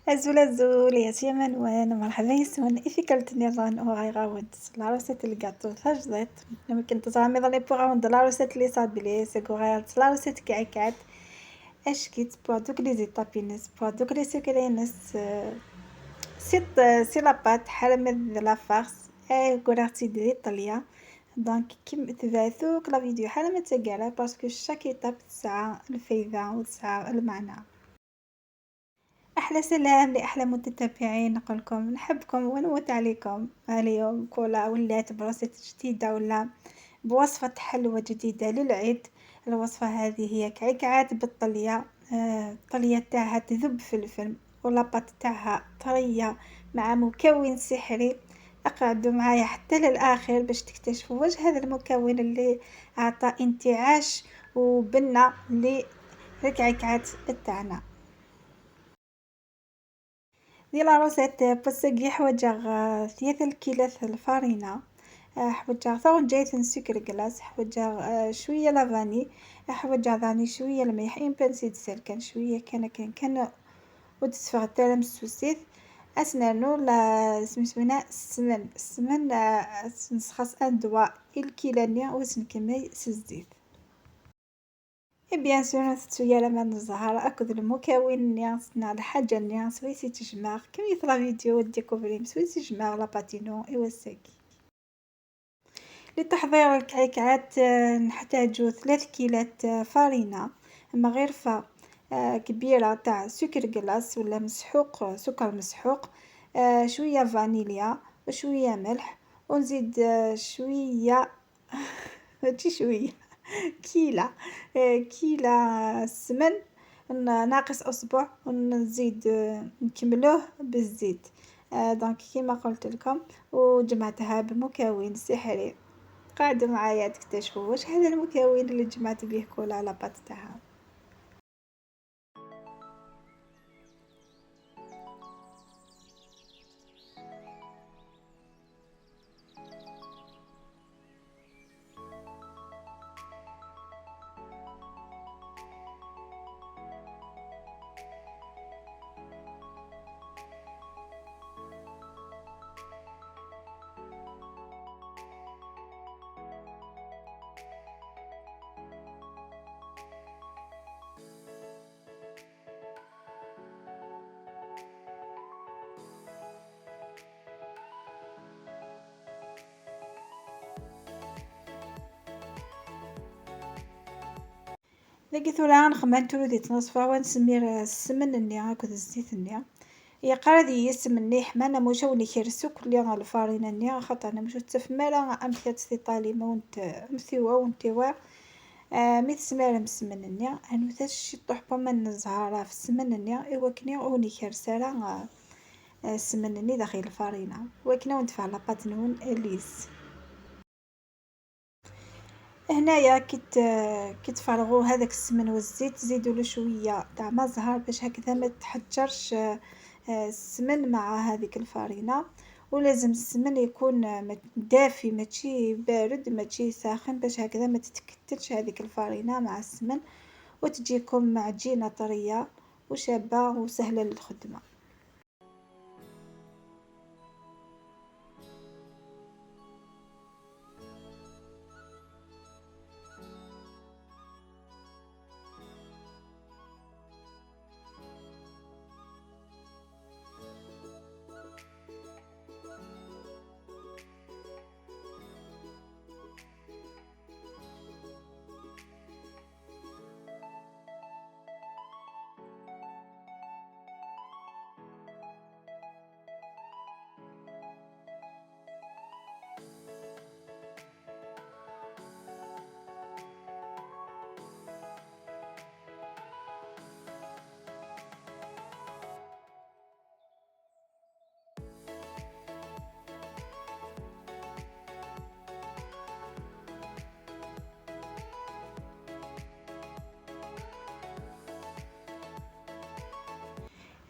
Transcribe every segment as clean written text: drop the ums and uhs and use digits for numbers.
أزول أزول يا سيمان وين مرحبا يسون إفكرت نظام وغيغاود la recette ال gâteau تاجديت ممكن تزعمي ظلي بوغ la recette les sablés سكوغير la recette كعكات اشكيت بوا دوك les étapes نس بوا دوك les secrets نس c'est la pâte حرمد la farce اي كوراتي دي طليا donc كيم تبعثوك la vidéo حالا ما تسقالا parce que chaque étape تسعى الفايدة وتسعى المعنى. احلى سلام لاحلى متتبعين، نقول لكم نحبكم ونموت عليكم. اليوم كولا ولات ب recette جديدة ولا بوصفه حلوة جديدة للعيد. الوصفة هذه هي كعكعات بالطليه، الطليه تاعها تذوب في الفم و la pâte تاعها طرية مع مكون سحري. اقعدوا معايا حتى للاخر باش تكتشفوا واش هذا المكون اللي اعطى انتعاش وبنه للكعكعات تاعنا. ديال la recette باسكي حواجه 3 كيلات الفارينه، حواجه ثون سكر glace، حواجه شوية la vanille، حواجه ضاني شوية الملح، une pincée de sel كان شوية كان كان كان وتسفغ تاع السوسيت. اسنانو لا سميتو السمن، السمن نسخس ان دوا الكيلانيا وسنكمي الزيت. et bien sûr نتسويا لما الزهر اكد المكون ني الحاجة ني سويسي تجمع كمية la vidéo découvrir سويسي تجمع la pâte نو ايوا ساكي. لتحضير الكعكعات نحتاجو 3 كيلات فارينه، مغرفه كبيرة تاع سكر glace ولا مسحوق سكر مسحوق، شوية فانيليا وشوية ملح، ونزيد شوية ماشي شوية كيلة كيلة سمن ناقص اصبع، ونزيد نكملوه بالزيت. donc كيما قلت لكم وجمعتها بمكون سحري. قعدوا معايا تكتشفوا واش هذا المكون اللي جمعت به كولا la pâte تاعها. ذاكي ثورا نخمن ترودي تنصفا ونسمير السمن ني هاكد الزيت ني يقرا دي السمن ني حمانا موشا وني كيرسو كلي الفارينه ني خاطر انا مشو تفمالا امثات تيطالي مونت امثيوا ونتيوا مي تسمار السمن ني انو تاش طوح من الزهرة في السمن ني ايوا كني وني كيرسالا السمن ني داخل الفارينه وكنا وندفع la pâte نون lisse. هنايا كي تفرغوا هذاك السمن والزيت زيدوا له شوية تاع ما زهر باش هكذا ما تحجرش السمن مع هذيك الفارينه. ولازم السمن يكون دافي ماشي بارد ماشي ساخن باش هكذا ما تتكتلش هذيك الفارينه مع السمن وتجيكم عجينه طرية وشابه وسهلة للخدمة.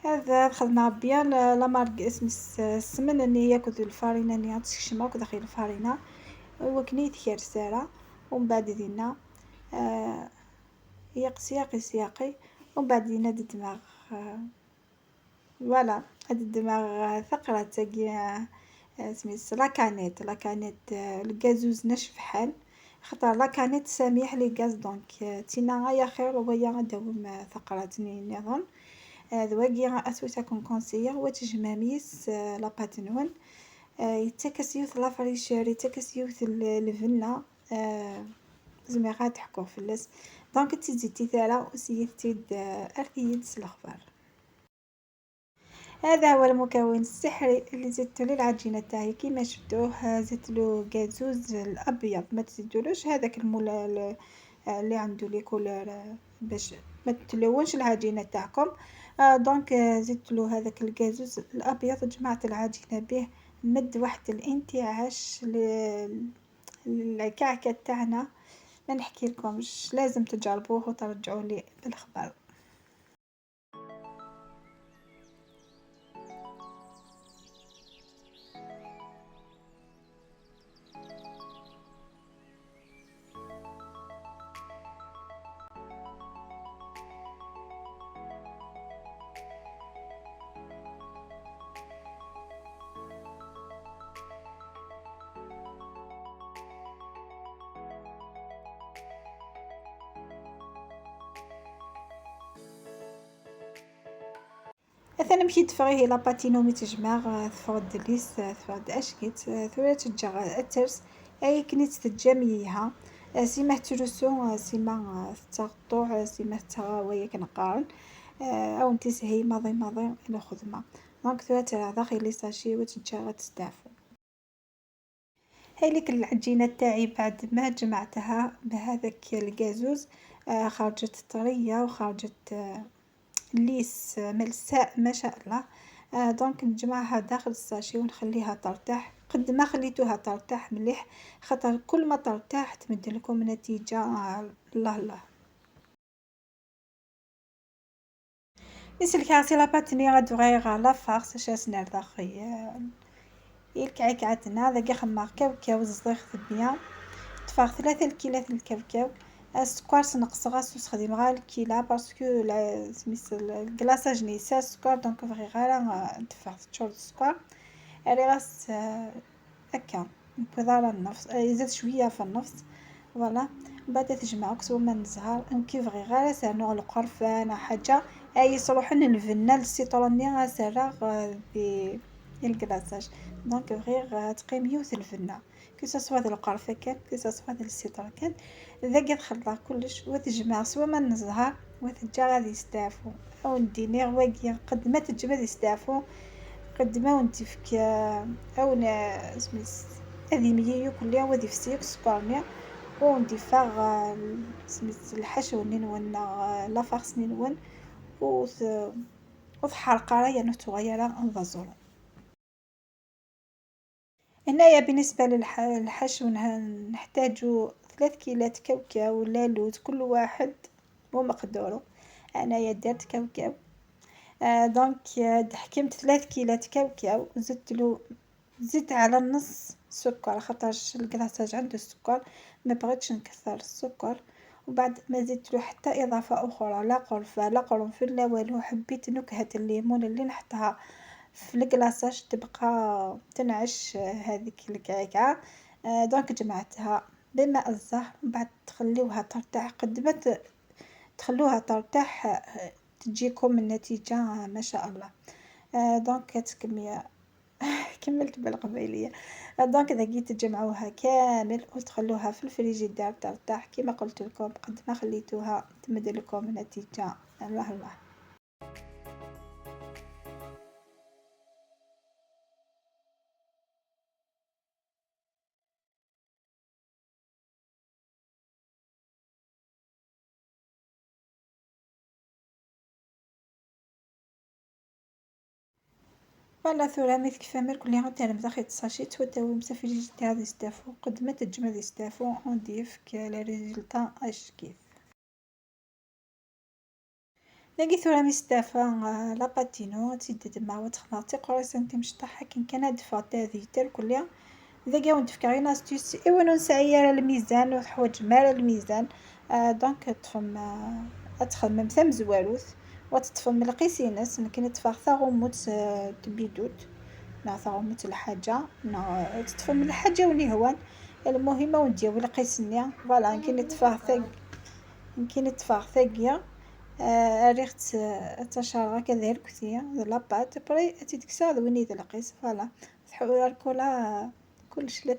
هذا خدنا bien la marg اسم السمن اللي ياكل الفارينه اللي تشمع داخل الفارينه وكني تكرساره. ومن بعد دينا ياق سياقي سياقي ومن بعد دينا الدماغ voilà هاد الدماغ ثقرة تاقي سميت la canette، la canette الكازوز ناشف حال خاطر la canette سميح les gaz donc تينا غايا خير ويا غداوم ثقرات نظن ذواقي اسويتا كون conseiller هو تجماميس la pâte نون يتكس يوث la fraîcheur يتكس يوث الفنا زعما غا تحكو فلس donc تزيد تيثارا وسيتيد ارثيد الخبر. هذا هو المكون السحري اللي زدته للعجينه تاعي كيما شفتوه، زدت له غازوز الابيض، ما تزيدولوش هذاك المول اللي عنده les couleurs باش ما تلونش العجينه تاعكم. donc زدت له هذاك الغازوز الابيض، جمعت العجينه به، مد واحد الانتعاش للكعكه تاعنا، ما نحكي لكمش، لازم تجربوه وترجعوا لي بالخبر. مثلا مشيت تفريه la pâte ينو مي تجمع تفرد ليس تفرد اشكيت ثورة تجا الترس اي كنيت تجاميها سيما ترسو سيما تغطوع سيما تغاوية كنقارن او نتسهي ماضي ماضي الى خدمة. donc ثورة داخل les sachets وتجا تستعفو. هاي لك العجينة تاعي بعد ما جمعتها بهذاك الكازوز خرجت طرية وخرجت lisse ملساء ما شاء الله. donc نجمعها داخل ال sachet ونخليها ترتاح. قد ما خليتوها ترتاح مليح، خاطر كل ما ترتاح تمد لكم نتيجة الله الله. نسلكها سي la pâte ني غادو غير la farce اش نرضخ الكعكعتنا ذاك خمار كاوكاو الزيخ bien تفاغ 3 الكيلات الكاوكاو السكر سنقص غاس وسخدم غير الكيلا parce que سميت ال glaçage نيسا السكر donc بغي غير ندفع تشور السكر ري غاس هكا نبيض النفس يزيد شويه في النفس voilà. من بعد تجمع كسو من الزهر كيف بغي غير سانو القرفه حاجه اي يصلحن الفنا ال citron ني غاسراغ في ال glaçage donc غير تقيم يوث الفنا que ce soit القرفه كان que ce soit ال citron كان ذاك تخلط كلش وتجمع سوا من الزهر وتجا غادي يستعفو او نديني واقي قد ما تجمع يستعفو قد ما وانت فك او سميت هذه ميو كلها وادي فسيك سكرني وندفع سميت الحشو نون la farce نون وتحرق رايا نتغير نضزور. هنايا بالنسبة للحشو نحتاجو 3 كيلات كاوكاو ولا لوز كل واحد ومقدورو. انايا درت كاوكاو donc حكمت 3 كيلات كاوكاو زدت له زدت على النص سكر خاطرش ال glaçage عنده السكر ما بغيتش نكثر السكر. وبعد ما زدت له حتى اضافه اخرى لا قرفه لا قرنفل لا والو، حبيت نكهه الليمون اللي نحطها في ال glaçage تبقى تنعش هذيك الكعكه. donc جمعتها بماء الزهر. من بعد تخليوها ترتاح قد ما تخلوها ترتاح تجيكم النتيجه ما شاء الله. donc كميه كملت بالقبيليه. donc اذا جيت تجمعوها كامل وتخلوها في الفريجيدير ترتاح كما قلت لكم قد ما خليتوها تمد لكم نتيجه الله الله. voilà ثورة ميث كيفامل كل غادي نبدا خيط sachet توداوي مسافري جدي غادي يستافو قد ما تجمع يستافو ونديف le résultat اش كيف. لاقي ثورة مستافا la pâte ينو تيد دما وتخمر تيقرا سنتي مشطحة كن كان دفع تاذي تال كليا ذاكا وندفك غير astuce ايوا نسعي على الميزان وحوايج مال الميزان. donc تفهم تخمم ثم زواروث وتطفم القيسينس نكني طفاغ ثاغوموت تبيدوت نا ثاغوموت الحاجة نا تطفم الحاجة وني هوان. المهم ونديو القيسنيا فوالا نكني طفاغ ثاق نكني طفاغ ثاقيا. ريخت تشارغ هكا كثير لاباط بري تيتكسا وين القيس فوالا تحول كلش لا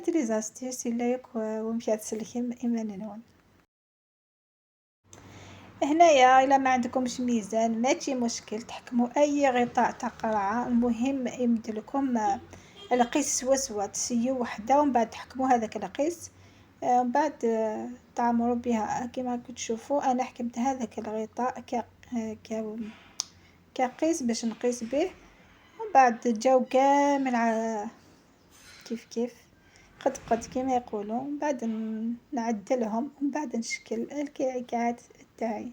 لي زاستيس إلا ياك ومشات تسلكي إيمان نون. هنايا إلا ما عندكمش ميزان ماشي مشكل، تحكموا أي غطاء تاع قرعة، المهم يمدلكم القيس سوا سوا، تسيو وحدة ومن بعد تحكموا هذاك القيس، ومن بعد تعمروا بها. كيما راكم تشوفوا أنا حكمت هذاك الغطاء كقيس باش نقيس به، ومن بعد جاو كامل كيف كيف قد قد كيما يقولوا، ومن بعد نعدلهم ومن بعد نشكل الكعكات تاعي.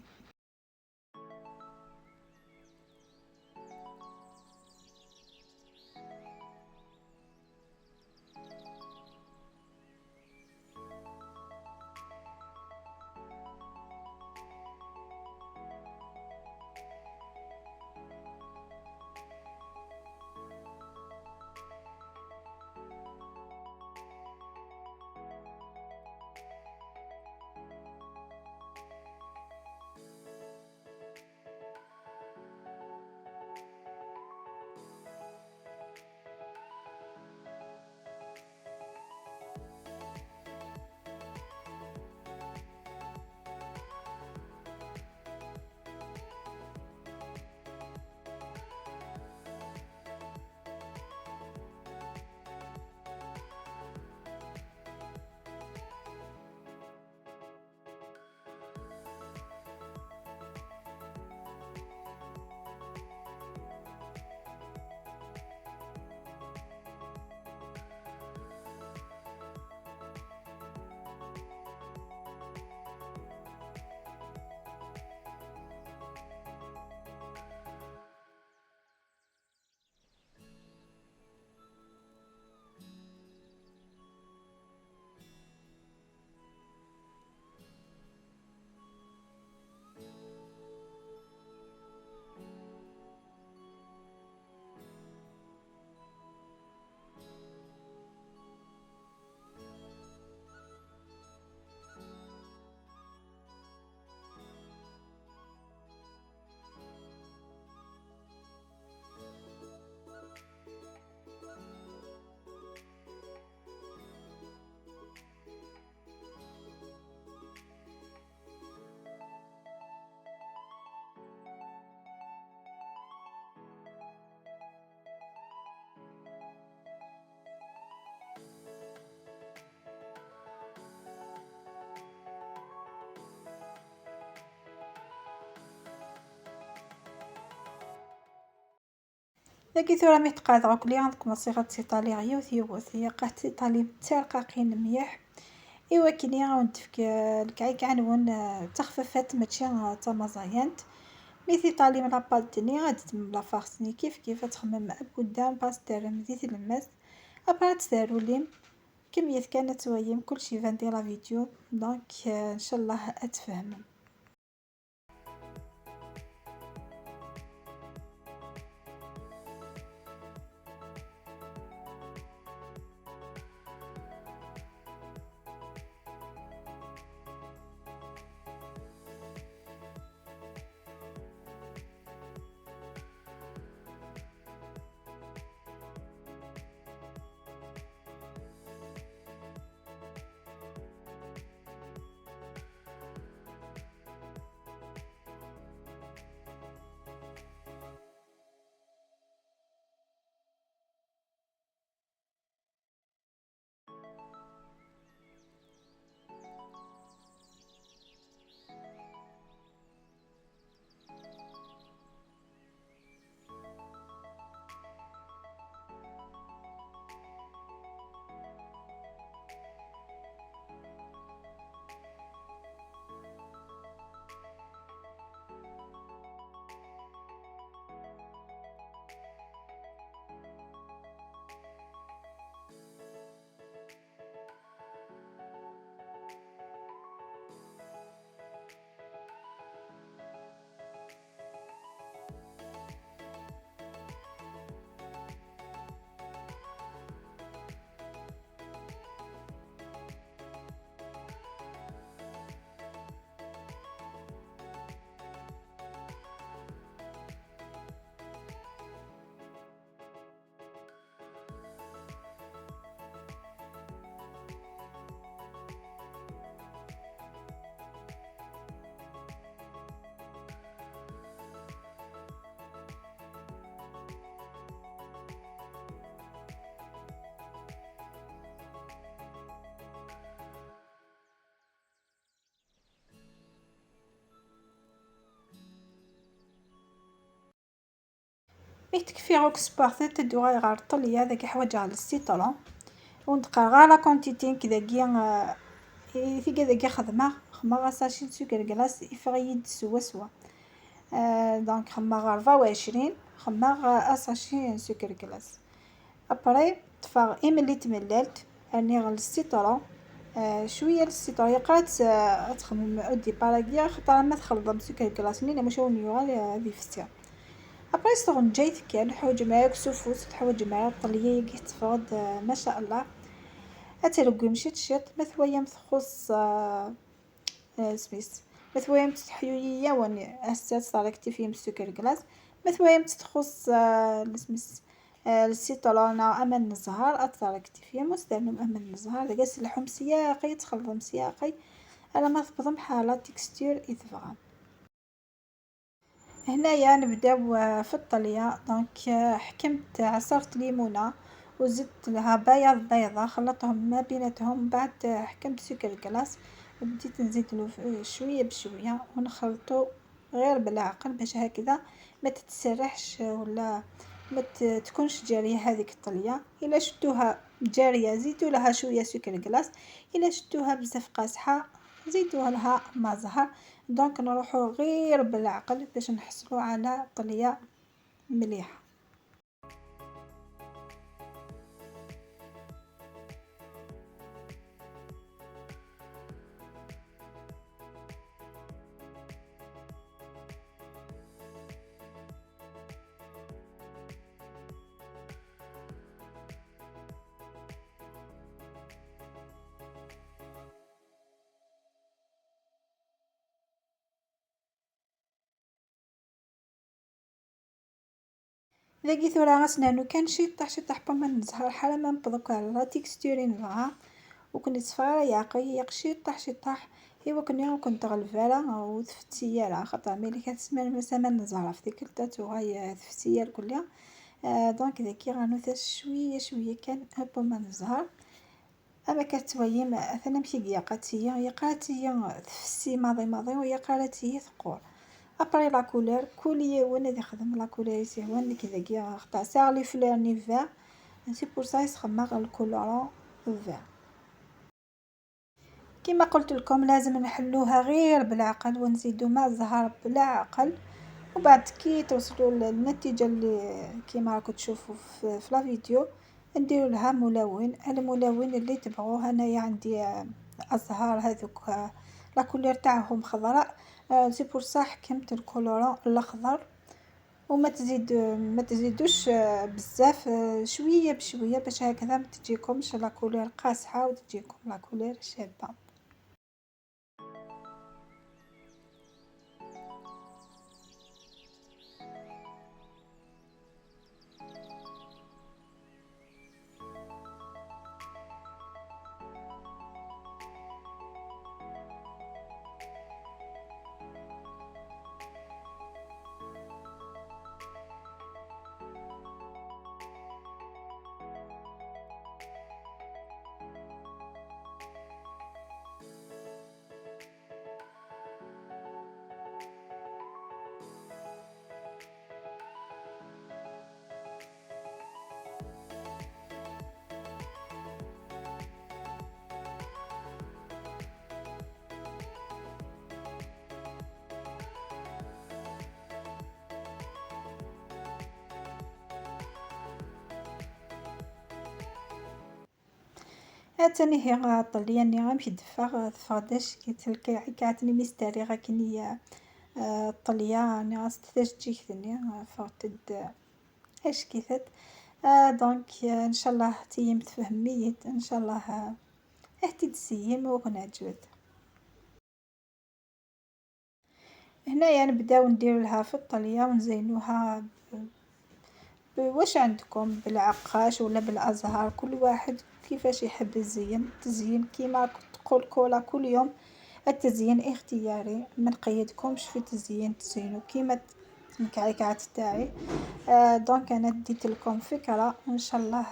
لكن ثورة مي تقعد غاكلي عندكم صيغة تيطالي غيوث يوث هي قاعد تيطالي تارقاقين مليح. إوا كني غاون تفك الكعيك عنون تخففات ماشي تمازايانت مي تيطالي من لاباطني غادي تم لافارسني كيف كيف تخمم قدام باستر مديت الماس ابرا تدارولي كمية كانت ويم كلشي فاندي لا فيديو دونك ان شاء الله اتفهموا. مي تكفي غوك سبارتي تدوغ غير الطلية ذاك حوايج على السيترون ونتقى غير لا كونتيتي كذا كي كذا خدمة خدمة ساشي سكر كلاص يفغيد سوا سوا. دونك خدمة 24 خدمة ساشي سكر كلاص. ابري طفا إملي تمللت راني غير السيترون. شوية السيترون يقرات تخمم أودي باراكيا خاطر ما تخلط سكر كلاص نينا مش هو نيوغال هذه فستيا. ابري ستغن جايت كان حوج معاك سفوس تحوج معاك الطلية كي تفرض ما شاء الله. أترقي مشيت شيط مثويا تخص سميس مثويا تحيوية وني أساس طريقتي فيه السكر كلاص مثويا تخص سميس السيترونة أمن الزهر أطريقتي فيه مستعمل أمن الزهر داك اللحم سياقي تخلط سياقي على ما تبضم حالة تكستير يتبغى. هنايا نبداو في الطلية. دونك حكمت عصرت ليمونة وزدت لها بياض بيضة خلطتهم ما بيناتهم. بعد حكمت سكر كلاص وبديت نزيد له شوية بشوية ونخلطو غير بالعقل باش هكذا ما تتسرحش ولا ما تكونش جارية هذيك الطلية. إلا شتوها جارية زيدوا لها شوية سكر كلاص، إلا شتوها بزاف قاصحة زيدوا لها ما زهر. دونك نروحو غير بالعقل باش نحصلو على طلية مليحة. ذاكي ثورا غاسنانو كان شي طاح بما نزهر حالا ما نبضوك على لا تيكستورين نبغا وكني صفارة ياقي ياق شي طاح إوا كني وكنت غلفالة وتفتيا راه خاطر ملي كتسمع مثلا نزهر في ديك التاتو غاي تفتيا الكلية. دونك ذاكي غنوثاس شوية شوية كان بما نزهر. أما كتويم أثنا مشي ياقاتيا ياقاتيا تفسي ماضي ماضي وياقاتيا ثقور. ابري لا كولور كل يوم غادي يخدم لا كولور يسهوان كذا كي خطا ساغ لي فلور ني فير سي بور سا يسخدم الكولورون فير. كما قلت لكم لازم نحلوها غير بالعقل ونزيدو ماء الزهر بالعقل، وبعد كي توصلوا للنتيجة اللي كيما راكم تشوفوا في لا فيديو نديروا لها ملون، الملون اللي تبغوه. انايا عندي ازهار هذوك لا كولور تاعهم خضراء، سي بور سا حكمت الكولورون الاخضر. وما ما تزيدوش بزاف، شوية بشوية باش هكذا ما تجيكمش لا كولور قاصحة وتجيكم لا كولور شابه. هاتني هي غاطلي اني غنمشي دفاغ دفاغ كي تلقى كاتني ميستري غاكني الطلية اني غاستاج تجيكتني فغتد اش كيفات. دونك ان شاء الله تيم تفهميت ان شاء الله اهتي تسيم وكون عجبت. هنايا نبداو نديرو لها في الطلية ونزينوها بواش عندكم، بالعقاش ولا بالازهار، كل واحد كيفاش يحب يزين. التزيين كيما تقول كولا كل يوم التزيين اختياري، ما نقيدكمش في التزيين، تزينوا كيما الكعكات تاعي. دونك انا ديت لكم فكرة، ان شاء الله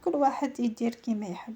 كل واحد يدير كيما يحب.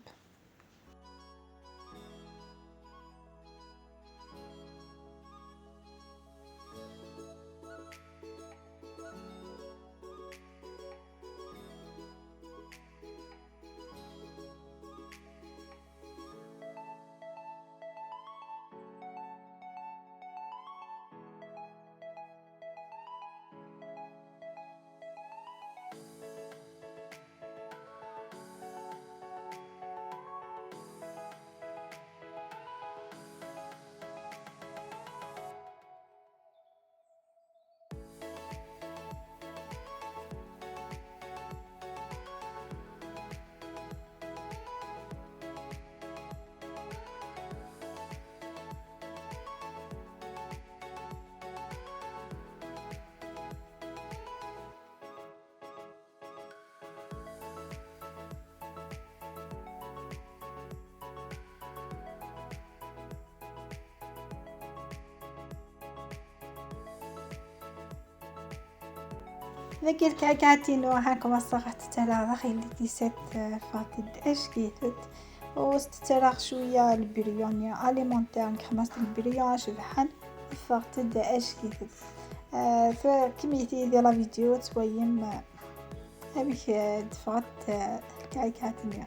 ذاك الكعكعتينو هاكم الصراحة تتلاغ اللي كيسات فاتد اش كيثت وستتلاغ شوية البريون اليمونتير خمسة البريون شبحان فاتد اش كيثت. فكميتي ديال لا فيديو تبين هذيك دفعت الكعكعتينو.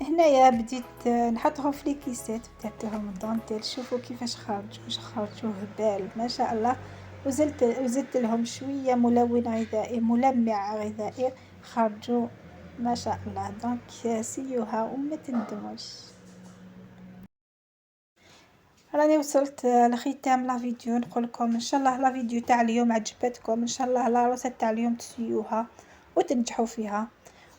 هنايا بديت نحطهم في les caissettes بداتهم الدونتيل، شوفوا كيفاش خرجوا، واش خرجوا هبال ما شاء الله. وزدت لهم شويه ملون غذائي، ملمع غذائي، خرجوا ما شاء الله. donc سيوها وما تندموش. راني وصلت لختام la vidéo، نقول لكم ان شاء الله la vidéo تاع اليوم عجبتكم، ان شاء الله la recette تاع اليوم تسيوها وتنجحوا فيها.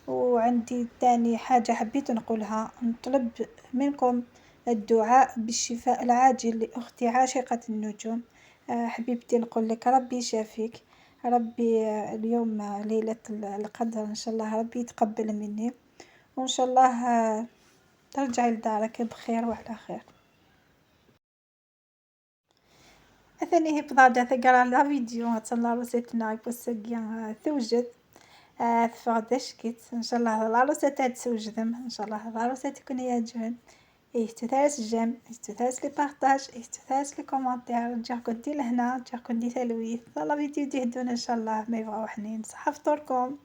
وعندي تاني حاجة حبيت نقولها، نطلب منكم الدعاء بالشفاء العاجل لأختي عاشقة النجوم. حبيبتي نقول لك ربي يشافيك، ربي اليوم ليلة القدر إن شاء الله ربي يتقبل مني، وإن شاء الله ترجعي لدارك بخير وعلى خير. أثني هي بضاعة ثقرا la vidéo تلا recette ناقص توجد. تفغداش كيت ان شاء الله la recette تسوجدم، ان شاء الله la recette تكون يعجبن. اهتثاس j'aime، اهتثاس les partages، اهتثاس les commentaires. نجاكم دي لهنا، نجاكم دي ثلويث la vidéo دي هدونا ان شاء الله ما يبغاو حنين. صحة فطوركم.